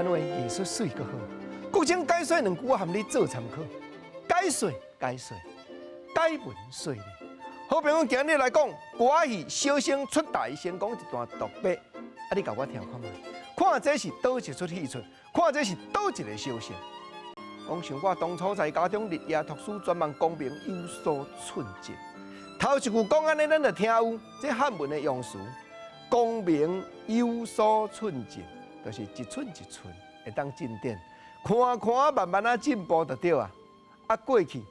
灣話藝術媠閣好。國情解說兩句，我含你做參考。解說解說，解文說理。好朋友今日來講，歌仔戲小生出台先講一段獨白，啊，你共我聽看覓？看這是佗一齣戲出，看這是佗一个小生。講像我當初在家中日夜讀書，專望功名有所寸進。頭一句講按呢，咱就聽有這漢文的用詞，功名有所寸進，就是一寸一寸會當進展，看看慢慢仔進步就對啊。啊，過去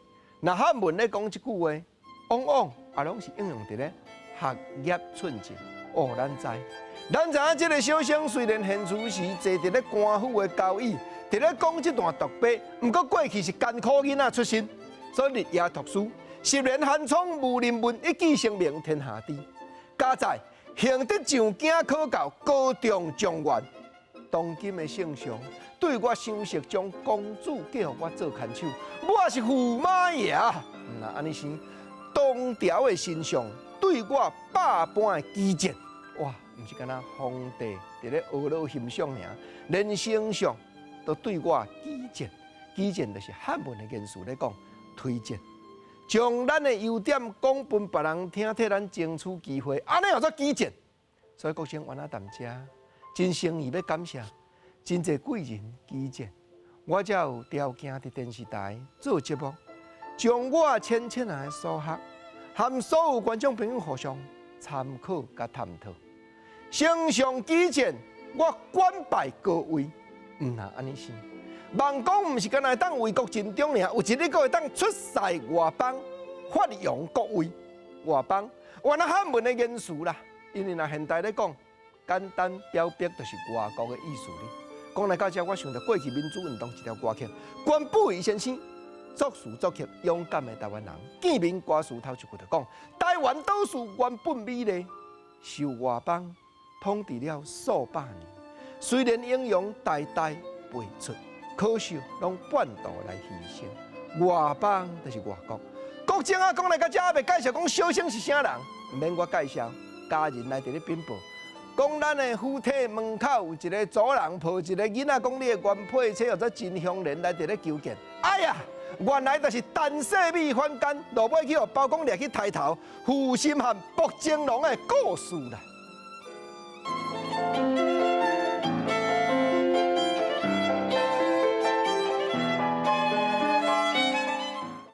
若漢文咧講這句話，往往也攏是應用佇咧學業寸進。哦，咱知，咱知影這个小生雖然現此時坐佇咧官府的交椅，佇咧講這段獨白，毋過過去是艱苦囡仔出身，所以日夜讀書。10年寒窗無人問，一舉成名天下知。佳哉幸得上京考到高中狀元，當今的聖上對我賞識，將公主嫁予我做牽手，我是駙馬爺。毋若按呢生，當朝的神像對我百般的舉薦，哇，毋是干焦皇帝佇咧婀娜欣賞爾，連聖上都對我舉薦，舉薦就是漢文的言辭咧講推薦。將咱的優點講予別人聽，替咱爭取機會，按呢叫做舉薦。所以國生原來踮遮，真誠意欲感謝真濟貴人舉薦，我才有條件佇電視台做節目，將我淺淺仔的所學，和所有觀眾朋友互相參考佮探討。聖上舉薦，我官拜高位，毋若按呢生。夢講毋是干焦會當為國盡忠爾，有一日閣會當出使外邦，發揚國威。外邦原來漢文的言辭啦，因為若現代咧講，簡單表白就是外國的意思咧。講來到這，我想著過去民主運動一條歌曲，關溥儀先生作詞作曲，勇敢的台灣人，見面歌詞頭一句就講：台灣島嶼原本美麗，受外邦統治了數百年，雖然英雄代代輩出。可惜攏半途來犧牲，外邦就是外國。國政啊，講來到遮猶未介紹講小生是啥人，毋免我介紹，家人來佇咧稟報，講咱的府邸門口有一个主人抱一个囡仔，講你的原配妻或者真香蓮來佇咧求見。哎呀，原來就是陳世美反奸，落尾去予包公掠去刣頭，負心漢薄情郎的故事啦。